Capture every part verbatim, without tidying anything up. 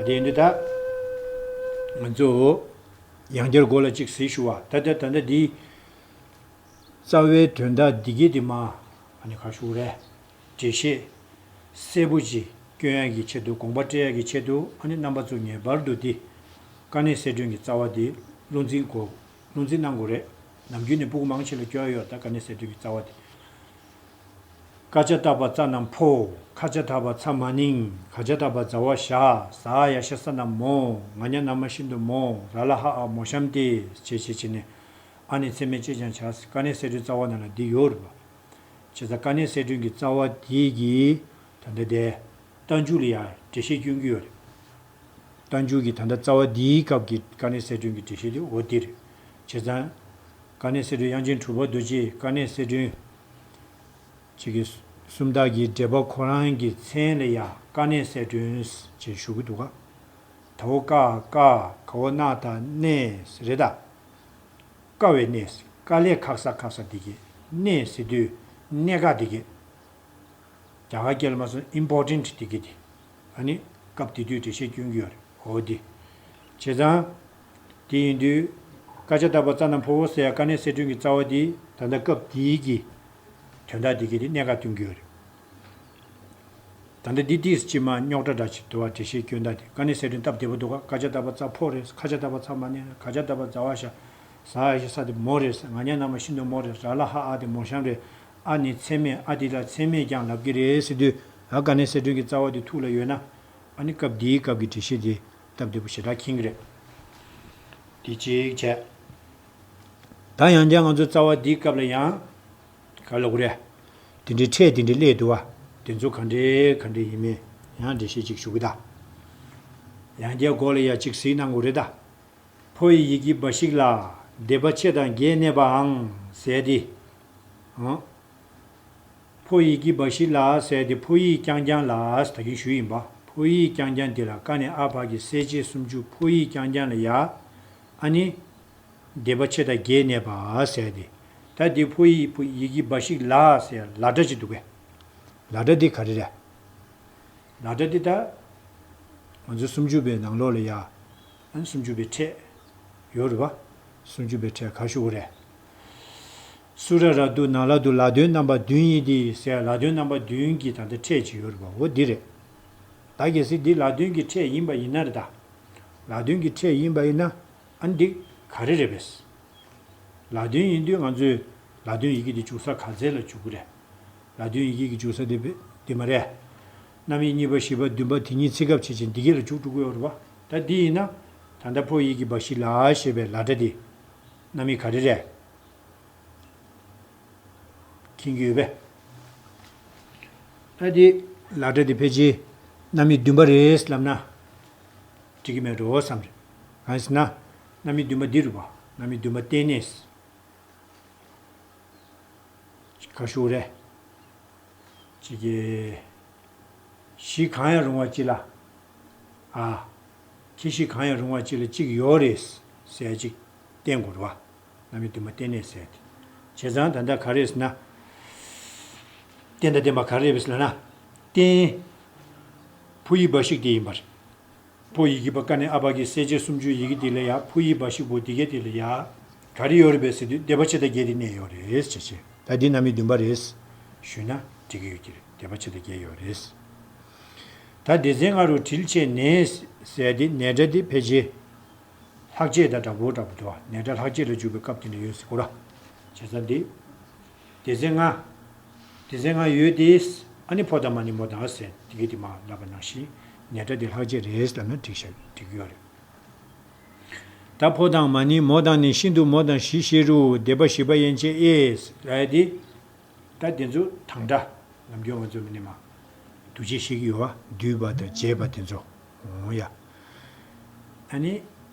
དེ་འདི་ད་ང་ཚོ་ཡང་བསྐྱར་མགོ་ལ་གཅིག་གཟིགས་ཞུ་བ། ད་ལྟ་ད་ལྟ་འདི་རྩ་བའི་དོན་དག་འདི་གས་དེ་མ་ཨ་ནི་ག་ཞུ་རེད། འགྲེལ་བཤད་གསལ་པོ་ཅིག་སྐྱོན་ཡག་གི་ཆེད་དུ། དགོངས་པ་བཀྲལ་ཡག་གི་ཆེད་དུ། ཨ་ནི་རྣམ་པ་ཚོ་ངེས་པར་དུ་འདི་དཀའ་གནད་གསལ་སྒྲོན་གྱི་རྩ་བ་འདི་བློ་འཛིན་དགོས། བློ་འཛིན་གནང་དགོས་རེད། ནམ་རྒྱུན་ནས་སྤུ་གུ་མང་ཆེ་ལ་སྐྱོན་ཡོད། ད་དཀའ་གནད་གསལ་སྒྲོན་གྱི་རྩ་བ་འདི། ཀ་ཅ་བཏགས་པ་ཙ་རྣམས་ཕོ། ཁ་ཅ་བཏགས་པ་ཚ་མ་ནིང་། ག་ཅ་བཏགས་པ་ཛ་བ་ཞ། ཟ་ཡ་ཤ་ས་རྣམས་མོ། ང་ཉ་ན་མ་ཤིན་ཏུ་མོ། ར་ལ་ཧ་ཨ་མོ་ཤམ་སྟེ། ཅེས་བྱས་བྱས་ནས། ཨ་ནི་ཚད་མས་དཔྱད་ཀྱང་བྱ། དཀའ་གནད་གསལ་སྒྲོན་རྩ་བ་ནང་ལ་འདི་ཡོད་རེད་པ། བྱས་ཙང་དཀའ་གནད་གསལ་སྒྲོན་གྱི་རྩ་བ་དེ་གི་ད་ལྟ་དེ་རྟགས་འཇུག་ལ་ཡང་འགྲེལ་བཤད་སྐྱོན་གྱི་ཡོད་རེད། རྟགས་འཇུག་གི་ད་ལྟ་རྩ་བ་འདིའི་སྐབས་ཀྱི་དཀའ་གནད་གསལ་སྒྲོན་གྱི་འགྲེལ་བཤད་དེ་འོ་འདི་རེད། བྱས་ཙང་དཀའ་གནད་གསལ་སྒྲོན་དབྱངས་ཅན་གྲུབ་པ་རྡོ་རྗེས་དཀའ་གནད་གསལ་སྒྲོན་གཅིག་གི་སུམ་རྟགས་ཀྱི་འགྲེལ་པ་ཁོ་རང་གི་མཚན་ལ་ཡང་དཀའ་གནད་གསལ་སྒྲོན་ཅེས་ཞུ་གི་འདུག་ག། དའོ་ཀ་ཀ་གའོ་ན་ད་གནས་རེད་ད། ཀ་བའི་གནས། ཀ་ལས་ཁ་ས་ཁ་ས་འདི་གས། གནས་ཟེར་དུས་གནད་འགག་འདི་གས། རྒྱ་གར་སྐད་ལ་མ་སོང་ཨིམ་པོར་ཊེན་ཊི་དེ་གི་དེ། ཨ་ནི་སྐབས་དེ་དུས་འགྲེལ་བཤད་སྐྱོན་གྱི་ཡོད་རེད། འོ་དེ། བྱས་ཙང་། དེ་ཡིན་དུས། ཀ་ཅ་བཏགས་པ་ཙ་རྣམས་ཕོ་བོ་ཟེར་ཡ་དཀའ་གནད་གསལ་སྒྲོན་གྱི་རྩ་བ་དེ་ད་ལྟ་སྐབས་དེའི་གི་དོན་དག་དེ་གི་དེ་གནད་འགག་སྟོན་གྱི་ཡོད་རེད། ད་ལྟ་འདི་ཏིས་ཅི་མ་རྙོག་དྲ་འདྲ་ཅིག་འདུག་བ། འགྲེལ་བཤད་སྐྱོན་དག་དེ་དཀའ་གནད་གསལ་སྒྲོན་སྟབས་བདེ་པོ་འདུག་ག། ཀ་ཅ་བཏགས་པ་ཙ་ཕོ་རེད། ཁ་ཅ་བཏགས་པ་ཚ་མ་ནིང་རེད། ག་ཅ་བཏགས་པ་ཛ་བ་ཞ། ཟ་ཡ་ཤ་ས་དེ་མོ་རེད། ང་ཉ་ན་མ་ཤིན་ཏུ་མོ་རེད། ར་ལ་ཧ་ཨ་དེ་མོ་ཤམ་རེད། ཨ་ནི་ཚད་མས། ཨ་དེ་ལ་ཚད་མས་ཀྱང་ལབ་ཀྱི་རེད་ཟེར་དུས། ཨ་དཀའ་གནད་གསལ་སྒྲོན་གྱི་རྩ་བ་དེ་ཐུགས་ལ་ཡོད་ན། ཨ་ནི་སྐབས་འདིའི་སྐབས་ཀྱི་འགྲེལ་བཤད་དེ་སྟབས་བདེ་པོ་ཞེ་དྲག་མཁྱེན་གྱི་རེད། དེ་གཅིག་བྱས། ད་ཡང་བསྐྱར་ང་ཚོ་རྩ་བ་འདིའི་སྐབས་ལ་ཡང་། ག་ལབ་དགོས་རེད། དེ་འདྲའི་ཕྲད་དེ་འདྲའི་སླེབས་འདུག་བ། དེ་ཚོ་ག་འདྲའི་ག་འདྲའི་ཡིན་མིན་ཡང་འགྲེལ་བཤད་ཅིག་ཞུ་གི་ད། ཡང་བསྐྱར་མགོ་ལ་ཡ་གཅིག་གཟིགས་གནང་དགོས་རེད་ད། ཕོ་ཡི་ཡི་གེ་འབའ་ཞིག་ལ། སྡེ་པ་ཕྱེད་དང་བརྒྱད་གནས་པའང་ཟེར་ཏེ། ཨང་། ཕོ་ཡི་གེ་འབའ་ཞིག་ལ་ཟེར་ཏེ་ཕོ་ཡིག་རྐྱང་རྐྱང་ལ་ད་གིན་ཞུས་ཡིན་པ། ཕོ་ཡིག་རྐྱང་རྐྱང་དེ་ལ་ཀ་ནས་ཨ་བར་གྱི་གསལ་བྱེད་སུམ་ཅུ་ཕོ་ཡིག་རྐྱང་རྐྱང་ལ་ཡ། ཨ་ནི། སྡེ་པ་ཕྱེད་དང་བརྒྱད་གནས་པ་ཟེར་ཏེ། ད་འདི་ཕོ་ཡིག་ཕོ་ཡི་གེ་འབའ་ཞིག་ལ་ཟེར་ལ་སྒྲ་ཅིག་འདུག་གས། ལ་སྒྲ་འདི་ག་རེ་རེད། ལ་སྒྲ་འདི་ད། ང་ཚོ་སུམ་ཅུ་པའི་ནང་ལོགས་ལ་ཡ། ཨ་ནི་སུམ་ཅུ་པའི་ཕྲད། ཡོད་རེད་པ། སུམ་ཅུ་པའི་ཕྲད་ག་ཞུ་དགོས་རེད། སུ་ར་ར་དུ་ན་ལ་དུ་ལ་དོན་རྣམ་པ་བདུན་ཡིན་ཏེ་ཟེར་ལ་དོན་རྣམ་པ་བདུན་གྱི་ད་ལྟ་ཕྲད་ཅིག་ཡོད་རེད་པ། འོ་འདི་རེད། ད་གལ་སྲིད་འདི་ལ་དོན་གྱི་ཕྲད་ཡིན་པ་ཡིན་ན་རེད་ད། ལ་དོན་གྱི་ཕྲད་ཡིན་པ་ཡིན་ན། ཨ་ནི་འདི་ག་རེ་རེད་པས། ལ་དོན་ཡིན་དུས་ང་ཚོས་ལ་དོན་ཡི་གེ་འདི་འཇུག་ས་ག་ཚད་ལ་འཇུག་གི་རེད། ལ་དོན་ཡི་གེ་གི་འཇུག་ས་འདི་བེ་འདི་མ་རེད། རྣམ་དབྱེ་གཉིས་པ་བཞི་པ་བདུན་པ་དེ་གཉིས་ཚིག་སྐབས་ཕྱེད་ཅན་འདི་གས་ལ་འཇུག་འགྲོ་གི་ཡོད་རེད་པ། ད་འདི་ཡིན་ན། ད་ལྟ་ཕོ་ཡི་གེ་འབའ་ཞིག་ལ་ཞེས་པའི་ལ་སྒྲ་འདི། རྣམ་དབྱེ་ག་རེ་རེད། མཁྱེན་གྱི་ཡོད་པས། ད་འདི་ལ་སྒྲ་འདི་ཕལ་ཆེར་རྣམ་དབྱེ་བདུན་པ་རེད་ལབ་ན་འགྲིག་གི་མེད་འགྲོ་བསམ་རེད། གང་ཡིན་ཟེར་ན། རྣམ་དབྱེ་བདུན་པ་འདི་རེད་པ། རྣམ་དབྱེ་བདུན་པ་རྟེན་གནས། ག་ཞུ་རེད། ཅིག་གི། གཞི་གང་ཡང་རུང་བ་ཅིག་ལ། ཨ། ཁྱད་གཞི་གང་ཡང་རུང་བ་ཅིག་ལ་གཅིག་ཡོད་རེད་ཟེར་ཅིག་བསྟན་དགོས་རེད་བ། རྣམ་དབྱེ་བདུན་པ་རྟེན་གནས་ཟེར་ཏེ། བྱས་ཙང་ད་ལྟ་ག་རེ་ཟེར་ན། རྟེན་དང་བརྟེན་པ་ག་རེ་རེད་ཟེར་ལབ་ན། རྟེན། ཕོ་ཡིག་འབའ་ཞིག་དེ་ཡིན་པ་རེད། ཕོ་ཡི་གེ་པ་ཀ་ནས་ཨ་བར་གྱི་གསལ་བྱེད་སུམ་ཅུ་ཡི་གེ་དེ་ལ་ཡ། ཕོ་ཡིག་འབའ་ཞིག་པོ་དེ་གས་དེ་ལ་ཡ། ག་རེ་ཡོད་རེད་པས་ཟེར་དུས་སྡེ་པ་ཕྱེད་དང་བརྒྱད་དེ་གནས་ཡོད་རེད་ཅེས་བྱས། ད་འདི་རྣམ་དབྱེ་བདུན་པ་རེད། ཞུས་ན་འགྲིག་གི་ཡོད་ཀྱི་རེད། སྡེ་པ་ཕྱེད་དང་བརྒྱད་ཡོད་རེད། ད་སྡེ་ཚན་ལྔ་རུ་དྲིལ་ཕྱེད་ནས་ཟེར་དེ་ནས་སྒྲ་དེ་ཕལ་ཆེར། ལྷག་བཅས་དང་འདྲ་པོ་འདྲ་པོ་འདུག་བ། ནས་སྒྲ་ལྷག་བཅས་ལ་འཇུག་པའི་སྐབས་དེ་འདྲ་ཡོད་ཟེར་གོ་ར། བྱས་ཙང་འདི། སྡེ་ཚན་ལྔ། སྡེ་ཚན་ལྔ་ཡོད་དེ། ཨ་ནི་ཕོ་དང་མ་ནིང་མོ་དང་ཟེར་དེ་གི་དེ་མ་ལབ་པ་ནང་བཞིན་ནས་སྒྲ་དེ་ལྷག་བཅས་རེད་ལབ་ན་འགྲིག་ཤག་འགྲིག་གི་ཡོད་རེད། ད་ཕོ་དང་མ་ནིང་མོ་དང་ནི་ཤིན་ཏུ་མོ་དང་བཞི་བཞི་རུ་སྡེ་པ་བཞི་པ་ཡན་ཆད་ཨེ་ལབ་ཡ་དེ། ད་དེ་ཚོ་དང་སྒྲ་ནམ་རྒྱུན་ང་ཚོ་མི་ནི་མ། འདུ་བྱེད་ཤེས་ཀྱི་ཡོད་བ། འདུས་པ་དང་བྱས་པ་དེ་ཚོ། འོང་ཡ། ཨ་ནི།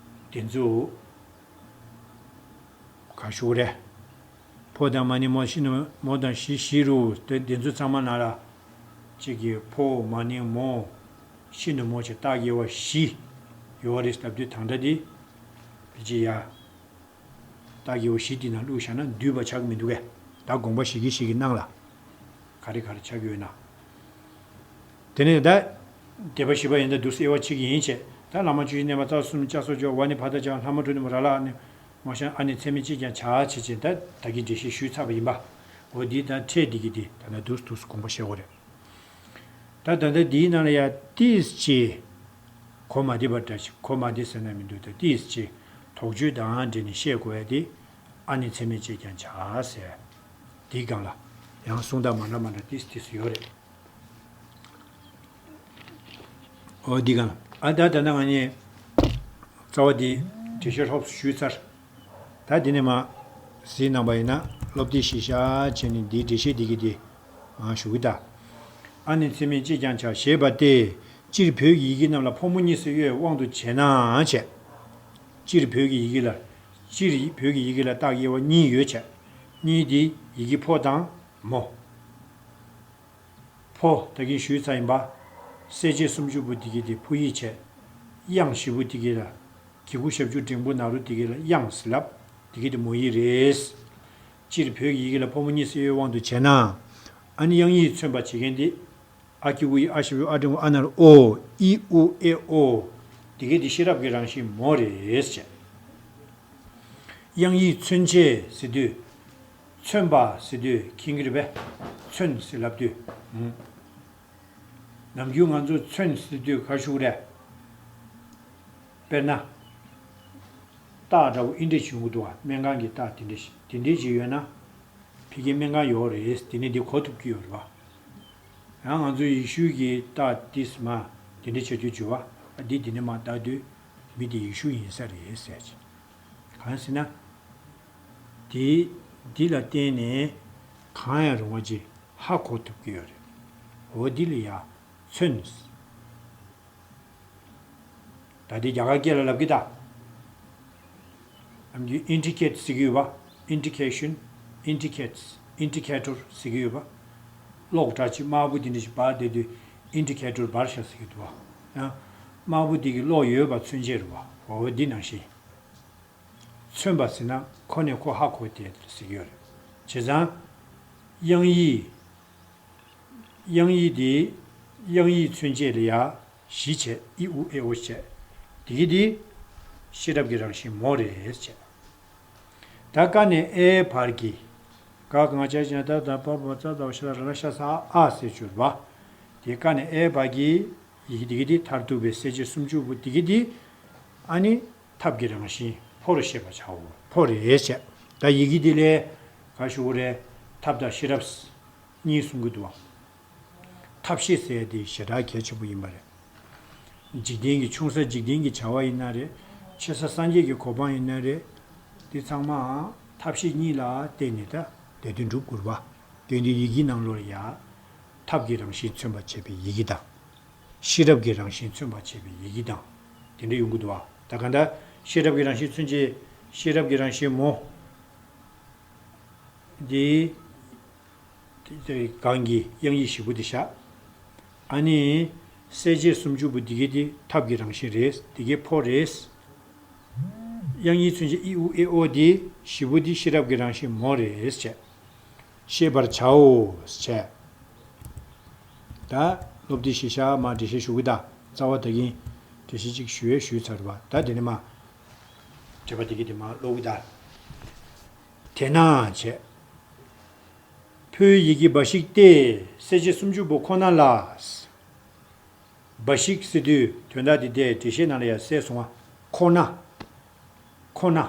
དེ་ཚོ། ག་ཞུ་རེད། ཕོ་དང་མ་ནིང་མོ་ཤིན་ཏུ་མོ་དང་བཞི་བཞི་རུ་དེ་དེ་ཚོ་ཚང་མ་ནང་ལ། གཅིག་གི་ཕོ་མ་ནིང་མོ། ཤིན་ཏུ་མོ་བྱས་རྟགས་དགེ་བ་བཞི། ཡོད་རེད་ལབ་དུས་དང་སྒྲ་དེ། ཕལ་ཆེར་ཡ། རྟགས་དགེ་བ་བཞི་འདི་ནང་བླུགས་བཞག་ན་འདུས་པ་ཆགས་ཀྱི་མི་འདུག་གས། ད་དགོངས་པ་བཞི་གི་བཞི་གི་ནང་ལ། ག་རེ་ག་རེ་ཆགས་ཀྱི་ཡོད་ན། དེ་ནས་ད། སྡེ་པ་བཞི་པ་ཡིན་ད་འདུག་སེ་དབྱེ་བ་ཕྱེ་གི་ཡིན་བྱས། ད་བླ་མ་བཅུ་བཞི་བསྣན་པ་རྩ་གསུམ་ལ་བཅའ་སོགས་སྦྱོར་བ་ནི་ཕར་ད་བྱ་ལྷག་མ་དྲུག་ནི་མོ་ར་ལ་ཨ་ནི་མོ་ཤ་ཨ་ནི་ཚད་མིན་གཅིག་ཀྱང་བྱ་བྱེད་ཅེས་ད་ད་གིན་འགྲེལ་བཤད་ཞུས་ཚར་བ་ཡིན་པ། འོ་འདི་དང་ཕྲད་འདི་གི་འདི་ད་ན་འདུག་འདུག་དགོངས་པ་བཞེས་དགོས་རེད། ད་ད་ལྟ་འདིའི་ནང་ལ་ཡ་ཏིས་ཅེ། གོ་མ་བདེ་བ་འདྲ་ཞིག་གོ་མ་བདེ་ཟེར་ན་མི་འདུག་ད་ཏིས་ཅེ། དོགས་གཅོད་དང་འབྲེལ་ནས་བཤད་དགོས་ཡ་དེ། ཨ་ནི་ཚད་མིན་གཅིག་ཀྱང་བྱ་ཟེར། འདིའི་སྒང་ལ། ཡང་གསུང་སྟངས་མ་འདྲ་མ་འདྲ་ཏིས་ཏིས་ཡོད་རེད། འོ་འདི་གང་ལ། ཨ་ད་ད་ནང་ང་ནི་རྩ་བ་འདི་འགྲེལ་བཤད་ཧོབ་ཞུས་ཚར། ད་འདི་ནས་མ་གཟིགས་གནང་པ་ཡིན་ན་སློབ་དེབ་གཞི་བཞག་བྱས་ནས་འདིའི་འགྲེལ་བཤད་འདི་གི་འདི་ཨ་ཞུ་གི་ད། ཨ་ནི་ཚད་མིན་ཅིས་ཀྱང་བྱ་ཞེས་པ་སྟེ། སྤྱིར་བོད་ཀྱི་ཡི་གེ་རྣམས་ལ་ཕོ་མོ་གཉིས་སུ་དབྱེ་བའི་དབང་དུ་བྱས་ནའང་བྱས། སྤྱིར་བོད་ཀྱི་ཡི་གེ་ལ། སྤྱིར་བོད་ཀྱི་ཡི་གེ་ལ་རྟགས་དབྱེ་བ་གཉིས་ཡོད་བྱས། གཉིས་འདི་ཡི་གེ་ཕོ་དང་མོ། ཕོ་ད་གིན་ཞུས་ཚར་ཡིན་པ། གསལ་བྱེད་སུམ་ཅུ་པོ་འདི་གི་དེ་ཕོ་ཡིག་བྱས། དབྱངས་བཞི་པོ་འདི་གི་ལ། གི་གུ་ཞབས་ཀྱུ་འགྲེང་བུ་ན་རོ་འདི་གི་ལ་དབྱངས་ལབ། འདི་གི་དེ་མོ་ཡིག་རེད། སྤྱིར་བོད་ཀྱི་ཡི་གེ་ལ་ཕོ་མོ་གཉིས་སུ་དབྱེ་བའི་དབང་དུ་བྱས་ན། ཨ་ནི་དབྱངས་ཡིག་མཚོན་པ་བྱེད་མཁན་དེ། ཨ་གི་གུ་ཨི་ཨ་ཞབས་ཀྱུ་ཨ་འགྲེང་བུ་ཨ་ན་རོ་ཨོ། ཨི་ཨུ་ཨེ་ཨོ། འདི་གི་དེ་ཤེས་རབ་ཀྱི་རང་བཞིན་མོ་རེད་ཟེར། དབྱངས་ཡིག་མཚོན་བྱེད་ཟེར་དུས། མཚོན་པ་ཟེར་དུས་མཁྱེན་གྱི་རེད་པས། མཚོན་ཟེར་ལབ་དུས། ཨུམ། ནམ་རྒྱུན་ང་ཚོ་མཚོན་ཟེར་དུས་ག་ཞུ་གི་རེད། དཔེར་ན། རྟགས་འདྲ་བོ་འདི་འདྲ་ཞིག་ཡོང་གི་འདུག་བ། སྨན་ཁང་གི་རྟགས་དེ་འདྲ་ཞིག་དེ་འདྲ་ཞིག་ཡོད་ན། ཕ་གིའི་སྨན་ཁང་ཡོད་རེད། དེ་ནས་འདི་གོ་ཐུབ་ཀྱི་ཡོད་རེད་བ། ཡང་ང་ཚོའི་ཡེ་ཤུ་གི་རྟགས་ཏིས་མ་དེ་འདྲ་བྱ་རྒྱུ་བྱུང་བ། ཨ་འདི་དེ་ནས་མ་བལྟ་དུས་མི་དེ་ཡེ་ཤུ་ཡིན་ས་རེད་ཟེར་གྱི། གང་ཟེར་ན། དེ་འདི་ལ་བརྟེན་ནས་གང་ཡང་རུང་བ་ཅིག་ཧ་གོ་ཐུབ་ཀྱི་ཡོད་རེད། འོ་འདི་ལ་ཡ་མཚོན། ད་འདི་རྒྱ་གར་སྐད་ལ་ལབ་ཀྱི་ད། ཨམ་གྱི་ཨིན་ཌི་ཀེཊ་ཟེར་གྱི་ཡོད་པ། ཨིན་ཌི་ཀེ་ཤན། ཨིན་ཌི་ཀེཊ། ཨིན་ཌི་ཀེ་ཊོར་ཟེར་གྱི་ཡོད་པ། གློག་འདྲ་ཅིག་དམར་པོ་འདི་འདྲ་ཞིག་འབར་བསྡད་དུས་ཨིན་ཌི་ཀེ་ཊོར་འབར་ཤག་ཟེར་གྱི་འདུག་བ། ཡང་། དམར་པོ་འདི་གི་གློག་ཡོད་པ་མཚོན་བྱེད་རེད་བ། འོ་འདི་ནང་བཞིན། མཚོན་པ་ཟེར་ན་ཁོ་ནས་ཁོ་ཧ་གོ་དེ་ཟེར་གྱི་ཡོད་རེད། བྱས་ཙང་། དབྱངས་ཡིག་དབྱངས་ཡིག་དེ། དབྱངས་ཡིག་མཚོན་བྱེད་ལ་ཡ། བཞི་བྱས་ཨི་ཨུ་ཨེ་ཨོ་བྱས། དེ་གི་དེ། ཤེས་རབ་ཀྱི་རང་བཞིན་མོ་རེད་བྱས། ད་ཀ་ནས་ཨའི་བར་གྱི། ག་ག་ང་ཅག་ཅན་ད་ད་པ་བ་ཙ་ད་ཤ་ར་ལ་ཤ་ས་ཨ་ཟེར་གྱུར་བ། དེ་ཀ་ནས་ཨའི་བར་གྱི། ཡི་གེ་དེ་གི་དེ་མཐར་ཐུག་པའི་གསལ་བྱེད་སུམ་ཅུ་པོ་དེ་གི་དེ། ཨ་ནི། ཐབས་ཀྱི་རང་བཞིན་ཕོ་རུ་ཤེས་པར་བྱའོ། ཕོ་རེད་བྱས། ད་ཡི་གེ་འདི་ལས། ག་ཞུ་གི་རེད། ཐབས་དང་ཤེས་རབ། གཉིས་གསུང་གི་འདུག་བ། ཐབས་ཤེས་ཟེར་ཡ་དེ་ཞེ་དྲག་གལ་ཆེན་པོ་ཡིན་པ་རེད། འཇིག་རྟེན་གྱི་ཆུང་ས་འཇིག་རྟེན་གྱི་བྱ་བ་ཡིན་ན་རེད། ཆེ་ས་སངས་རྒྱས་ཀྱི་གོ་འཕང་ཡིན་ན་རེད། འདི་ཚང་མའང་ཐབས་ཤེས་གཉིས་ལ་བརྟེན་ནས་ད་དེ་དོན་འགྲུབ་དགོས་རེད་བ། དེ་འདི་ཡི་གེ་ནང་ལོགས་ལ་ཡ། ཐབས་ཀྱི་རང་བཞིན་མཚོན་པར་བྱེད་པའི་ཡི་གེ་དང་། ཤེས་རབ་ཀྱི་རང་བཞིན་མཚོན་པར་བྱེད་པའི་ཡི་གེ་དང་། དེ་འདྲ་ཡོང་གི་འདུག་བ། ད་ག་འདྲ། ཤེས་རབ་ཀྱི་རང་བཞིན་མཚོན་བྱེད། ཤེས་རབ་ཀྱི་རང་བཞིན་མོ། འདི། དེ་གང་གི་དབྱངས་ཡིག་བཞི་པོ་འདི་བཞག་ཨ་ནི། གསལ་བྱེད་སུམ་ཅུ་པོ་འདི་གི་དེ་ཐབས་ཀྱི་རང་བཞིན་རེད། འདི་གི་ཕོ་རེད། དབྱངས་ཡིག་མཚོན་བྱེད་ཨི་ཨུ་ཨེ་ཨོ་འདི་བཞི་པོ་འདི་ཤེས་རབ་ཀྱི་རང་བཞིན་མོ་རེད་བྱས། ཤེས་པར་བྱའོ་བྱས། ད་སློབ་དེབ་གཞི་བཞག་མ་འགྲེལ་བཤད་ཞུ་གི་ད། རྩ་བ་ད་གིན་འགྲེལ་བཤད་ཅིག་ཞུ་ཡས་ཞུས་ཚར་བ། ད་དེ་ནས་མ། འགྲེལ་པ་དེ་གི་དེ་མ་ཀློག་གི་ད། དེས་ན་བྱས། ཕོའི་ཡི་གེ་བ་ཞིག་སྟེ། གསལ་བྱེད་སུམ་ཅུ་པོ་ཁོ་ན་ལ། བ་ཞིག་ཟེར་དུས་དོན་དག་དེ་དེ་འགྲེལ་བཤད་ནང་ལ་ཡང་གསལ་སོང་བ། ཁོ་ན། ཁོ་ན།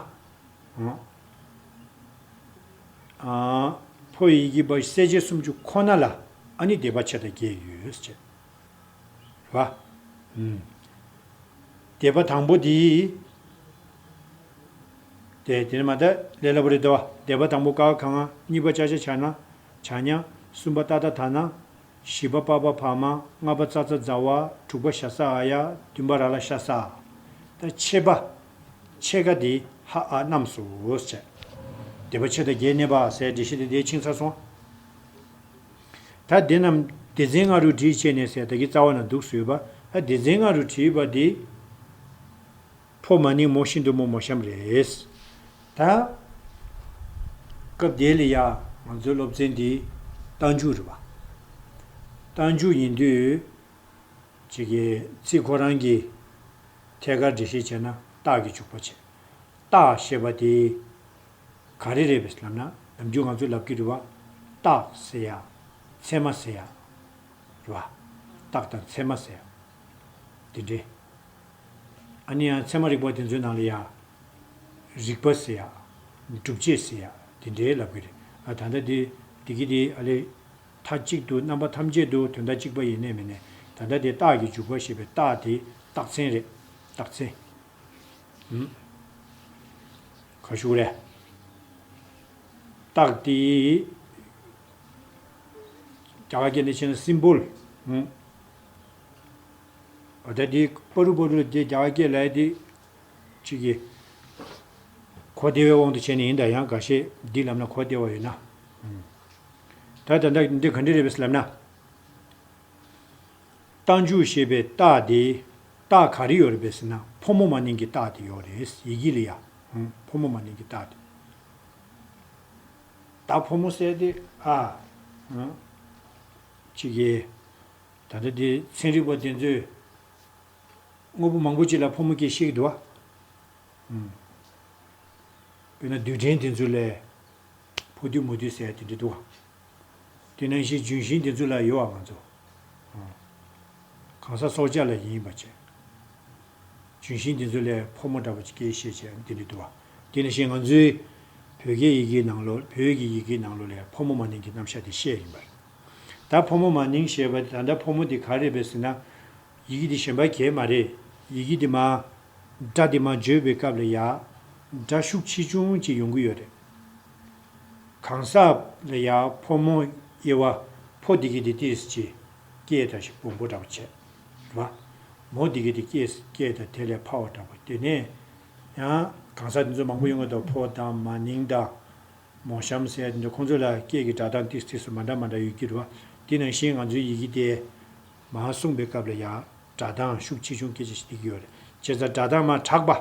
ཨ། ཕོ་ཡི་གེ་བ་གསལ་བྱེད་སུམ་ཅུ་ཁོ་ན་ལ་ཨ་ནི་སྡེ་པ་ཕྱེད་དང་བརྒྱད་ཡོད་ཟེར། བ། ཨུམ། སྡེ་པ་དང་པོ་དེ། དེ་དེ་ནི་མ་ད་ལས་སླ་པོ་རེད་དོ། སྡེ་པ་དང་པོ་ཀ་ཁ་ག་ང་། གཉིས་པ་ཅ་ཆ་ཇ་ན། ཇ་ཉ། གསུམ་པ་ཏ་ཐ་ད་ན། བཞི་པ་པ་བ་བ་མ། ལྔ་པ་ཙ་ཚ་ཛ་ཝ། དྲུག་པ་ཞ་ས་འ་ཡ། བདུན་པ་ར་ལ་ཤ་ས། ད་ཕྱེད་པ། ཕྱེད་ཀ་དེ་ཧ་ཨ་རྣམས་སོ་ཟེར། སྡེ་པ་ཕྱེད་དང་བརྒྱད་གནས་པ་ཟེར་འགྲེལ་བཤད་དེ་དེ་ཕྱིན་ཚར་སོང་། ད་དེ་རྣམས་སྡེ་ཚན་ལྔ་རུ་བྲིས་བྱས་ནས་ཟེར་ད་གི་རྩ་བ་ན་འདུག་ཟེར་བ། ད་སྡེ་ཚན་ལྔ་རུ་བྲིས་པ་དེ། ཕོ་མ་ནིང་མོ་ཤིན་ཏུ་མོ་མོ་གཤམ་རེད། ད། སྐབས་དེ་ལ་ཡ་ང་ཚོའི་སློབ་ཚན་འདི་རྟགས་འཇུག་རེད་བ། རྟགས་འཇུག་ཡིན་དུས། ཅིག་གི་ཚིག་ཁོ་རང་གི་ ཐད་ཀར་འགྲེལ་བཤད་བྱས་ན་རྟགས་ཀྱི་འཇུག་པ་བྱས། རྟགས་ཞེས་པ་དེ་ག་རེ་རེད་པས་ལབ་ན། ནམ་རྒྱུན་ང་ཚོས་ལབ་ཀྱི་རེད་བ། རྟགས་ཟེར་ཡ། མཚན་མ་ཟེར་ཡ། རེད་བ། རྟགས་དང་མཚན་མ་ཟེར་ཡ། དེ་འདྲས། ཨ་ནི་ཡང་ཚད་མ་རིག་པ་དེ་ཚོའི་ནང་ལ་ཡ། རིགས་པ་ཟེར་ཡ། སྒྲུབ་བྱེད་ཟེར་ཡ། དེ་འདྲའི་ལབ་ཀྱི་རེད། ཨ་ད་ལྟ་དེ་དེ་གི་དེ་ཨ་ལེ། མཐའ་གཅིག་ཏུ་རྣམ་པ་ཐམས་ཅད་དུ་དོན་དག་གཅིག་པ་ཡིན་ནའི་མིན་ནའི། ད་ལྟ་དེ་རྟགས་ཀྱི་འཇུག་པ་ཞེས་པའི་རྟགས་དེ་རྟགས་མཚན་རེད། རྟགས་མཚན། ཧུམ། ག་ཞུ་རེད། རྟགས་དེ། རྒྱ་གར་སྐད་ནས་བཤད་ན་སིམ་བོལ། ཧུམ། འོ་ད་དེ་པ་རུ་པ་རུ་ལ་དེ་རྒྱ་གར་སྐད་ལ་དེ། ཅིག་གི། གོ་བདེ་བའི་དབང་དུ་བྱས་ནས་ཡིན་ད་ཡང་འགའ་ཤས་འདི་ལབ་ན་གོ་བདེ་བ་ཡོད་ན། ད་ད་ལྟ་འདི་ག་འདྲ་རེད་པས་ལབ་ན། རྟགས་འཇུག་ཞེས་པའི་རྟགས་དེ། རྟགས་ག་རེ་ཡོད་རེད་པས་ཟེར་ན་ཕོ་མོ་མ་ནིང་གི་རྟགས་དེ་ཡོད་རེད། ཡི་གེ་ལ་ཡ། ཧུམ། ཕོ་མོ་མ་ནིང་གི་རྟགས་དེ། ད་ཕོ་མོ་ཟེར་དེ་ཨ། ཧུམ། ཅིག་གི། ད་ལྟ་དེ་ཚན་རིག་པ་དེ་ཚོས་དངོས་པོ་མང་པོ་ཅིག་ལ་ཕོ་མོ་སྐད་བཤད་ཀྱི་འདུག་བ། ཨུམ། དཔེར་ན་རྡུལ་ཕྲན་དེ་ཚོ་ལ་ཕོ་རྡུལ་མོ་རྡུལ་ཟེར་ཡ་དེ་འདྲ་འདུག་བ། དེ་ནང་བཞིན་ལྗོན་ཤིང་དེ་ཚོ་ལ་ཡོད་བ་ང་ཚོ། ཨུམ། གང་ཟག་སྲོག་ཆགས་ལ་ཡིན་པ་བྱས། ལྗོན་ཤིང་དེ་ཚོ་ལ་ཕོ་མོ་འདྲ་པོ་ཅིག་སྐད་བཤད་བྱས་དེ་འདྲ་འདུག་བ། དེ་ནང་བཞིན་ང་ཚོའི་བོད་སྐད་ཡི་གེའི་ནང་ལོགས། བོད་ཀྱི་ཡི་གེའི་ནང་ལོགས་ལ་ཕོ་མོ་མ་ནིང་གི་རྣམ་གཞག་དེ་བཤད་ཡིན་པ་རེད། ད་ཕོ་མོ་མ་ནིང་ཞེས་པ་དེ་ད་ལྟ་ཕོ་མོ་དེ་ག་རེ་རེད་པས་ཟེར་ན། ཡི་གེ་དེ་གཞན་པ་གང་ཡང་མ་རེད། ཡི་གེ་དེ་མ། སྒྲ་དེ་མ་བརྗོད་པའི་སྐབས་ལ་ཡ། སྒྲ་ཤུགས་ཆེ་ཆུང་ཅིག་ཡོང་གི་ཡོད་རེད། གང་ཟག་ལ་ཡ་ཕོ་མོ་དབྱེ་བ། ཕོ་དེ་གི་དེ་ཏོག་ཙམ་ཅིག་སྐད་དང་ཞིག་སྦོམ་པོ་འདྲ་པོ་བྱས། རེད་བ། མོ་དེ་གི་དེ་སྐད་སྐད་དང་དེ་ལས་ཕ་བ་འདྲ་པོ། དེ་ནས་ཡང་གང་ཟག་དེ་ཚོ་མང་པོ་ཡོང་གི་འདུག་ཕོ་དང་མ་ནིང་དང་། མོ་གཤམ་ཟེར་ཡ་དེ་འདྲ་ཁོང་ཚོ་ལ་སྐད་ཀྱི་སྒྲ་གདངས་ཏིག་ཏིག་སུ་མ་འདྲ་མ་འདྲ་ཡོད་ཀྱི་རེད་བ། དེ་ནང་བཞིན་ང་ཚོའི་ཡི་གེ་དེ་མར་གསུངས་པའི་སྐབས་ལ་ཡང་སྒྲ་གདངས་ཤུགས་ཆེ་ཆུང་སྐད་ཆ་ཞིག་སྟེར་གྱི་ཡོད་རེད། བྱས་ཙང་སྒྲ་གདངས་མར་དྲག་པ།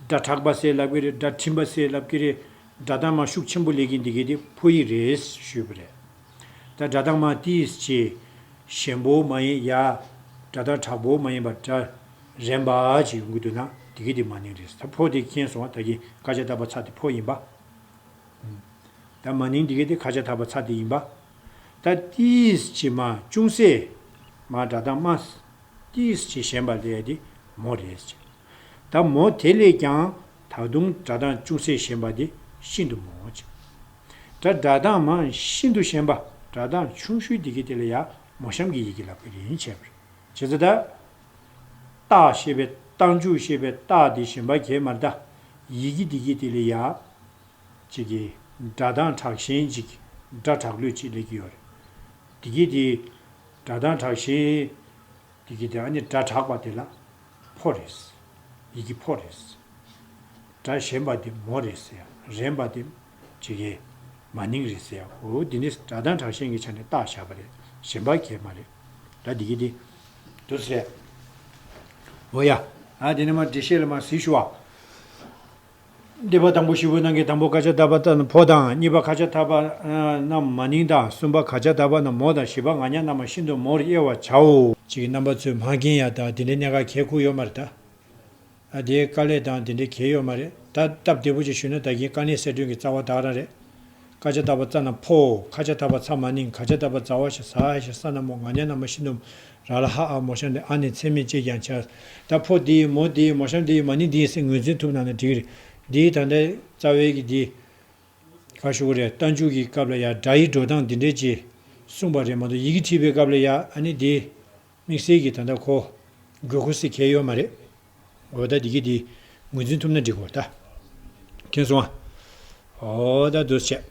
སྒྲ་དྲག་པ་ཟེར་ལབ་ཀྱི་རེད། སྒྲ་ཕྲན་པ་ཟེར་ལབ་ཀྱི་རེད། སྒྲ་གདངས་མར་ཤུགས་ཆེན་པོ་སླེབས་ཀྱི་འདི་གའི་དེ་ཕོ་ཡིག་རེད་ཞུས་པ་རེད། ད་སྒྲ་གདངས་མར་ཏིག་ཙམ་ཞན་པོ་མ་ཡིན་ཡ། སྒྲ་གདངས་དྲག་པོ་མ་ཡིན་པ། སྒྲ་རན་པ་ཅིག་ཡོང་གི་འདུག་ན་འདི་གའི་དེ་མ་ནིང་རེད། ད་ཕོ་དེ་མཁྱེན་སོང་བ། ད་གིན་ཀ་ཅ་ཏ་པ་ཚ་དེ་ཕོ་ཡིན་པ། ད་མ་ནིང་འདི་གའི་དེ་ཁ་ཆ་ཐ་བ་ཚ་དེ་ཡིན་པ། ད་ཏིས་ཅི་མ་ཅུང་ཟད་མ་སྒྲ་གདངས་མ་ཏིས་ཅི་ཞན་པ་ལས་དེ་མོ་རེད་ཅེས། ད་མོ་དེ་ལས་ཀྱང་ད་དུང་སྒྲ་གདངས་ཅུང་ཟད་ཞན་པ་དེ་ཤིན་ཏུ་མོ་ཅེས། ད་སྒྲ་གདངས་མ་ཤིན་ཏུ་ཞན་པ། སྒྲ་གདངས་ཆུང་ཤོས་དེ་གའི་དེ་ལ་ཡང་མོ་གཤམ་གྱི་ཡི་གེ་ལབ་ཀྱི་རེད་བྱས་པ་རེད། བྱས་ཙང་ད་རྟགས་ཞེས་པའི་རྟགས་འཇུག་ཞེས་པའི་རྟགས་དེ་ཞན་པ་གས་མ་རེད། ད་ཡི་གེ་དེ་གའི་དེ་ལ་ཡང་ཅིག་གི་སྒྲ་གདངས་དྲག་ཞན་ཅིག་སྒྲ་དྲག་ལོས་ཅིག་སླེབས་ཀྱི་ཡོད་རེད། དེ་གི་དེ་སྒྲ་གདངས་དྲག་ཞན་དེ་གི་དེ་ཨ་ནི་སྒྲ་དྲག་པ་དེ་ལ་ཕོ་རེད། ཡི་གེ་ཕོ་རེད། སྒྲ་ཞན་པ་དེ་མོ་རེད་ཟེར་ཡ། རན་པ་དེ་ཅིག་གི་མ་ནིང་རེད་ཟེར་ཡ། འོ་དེ་ནི་སྒྲ་གདངས་དྲག་ཞན་གྱི་ཆ་ནས་བཏགས་བཞག་པ་རེད། ཞན་པ་གས་མ་རེད། ད་དེ་གི་དེ་འདུག་ཟེར། འོ་ཡ། ཨ་དེ་ནི་མ་འགྲེལ་བཤད་ལ་མ་གཟིགས་ཞུ་བ། སྡེ་པ་དང་པོ་བཞི་པོ་ནང་གི་དང་པོ་ཀ་ཅ་ཏ་པ་ཏ་ན་ཕོ་དང་། གཉིས་པ་ཁ་ཆ་ཐ་པ་ན་མ་ནིང་དང་། གསུམ་པ་ག་ཅ་ཏ་པ་ན་མོ་དང་། བཞི་པ་ང་ཉ་ན་མ་ཤིན་ཏུ་མོར་དབྱེ་བར་བྱའོ། ཅིག་གི་རྣམ་པ་ཚོས་མ་མཁྱེན་ཡ་ད་དེ་འདྲའི་གནད་འགག་གལ་ཁུར་ཡོད་མ་རེད་ད། ཨ་དེའི་དཀའ་ལས་དང་དེ་འདྲའི་གལ་ཡོད་མ་རེད་ད། སྟབས་བདེ་པོ་ཅིག་ཞུས་ན་ད་གིན་དཀའ་གནད་གསལ་སྒྲོན་གྱི་རྩ་བ་ད་ག་རང་རེད། ཀ་ཅ་ཏ་པ་ཙ་ན་ཕོ། ཁ་ཆ་ཐ་པ་ཚ་མ་ནིང་། ག་ཅ་ཏ་པ་ཛ་ཝ་ཞ་ཟ་ཧ་ཤ་ས་ན་མོ། ང་ཉ་ན་མ་ཤིན་ཏུ་ར་ལ་ཧ་ཨ་མོ་ཤ་འདི་ཨ་ནི་ཚད་མས་དཔྱད་ཀྱང་བྱ། ད་ཕོ་འདི་མོ་འདི་མོ་ཤ་འདི་མ་ནིང་འདི་ཟེར་ངོས་འཛིན་ཐུབ་ན་ན་འགྲིག་རེད། འདི་ད་ལྟ་རྩ་བའི་གི་འདི་ག་ཞུ་གི་རེད། རྟགས་འཇུག་གི་སྐབས་ལ་ཡང་སྒྲ་ཡི་འགྲོ་སྟངས་འདི་འདྲས་ཅིག་གསུངས་པ་རེད་མ་གཏོགས་ཡི་གེ་བྲིས་པའི་སྐབས་ལ་ཡང་ཨ་ནི་འདི་དམིགས་བསལ་གྱི་ད་ལྟ་ཁོ་དགོས་མཁོ་ཟེར་གལ་ཡོད་མ་རེད། འོ་ད་འདི་གི་འདི་ངོས་འཛིན་ཐུབ་ན་འགྲིག་གོ་ད། མཁྱེན་སོང་ཨ། འོ་ད་འདུག་བྱས།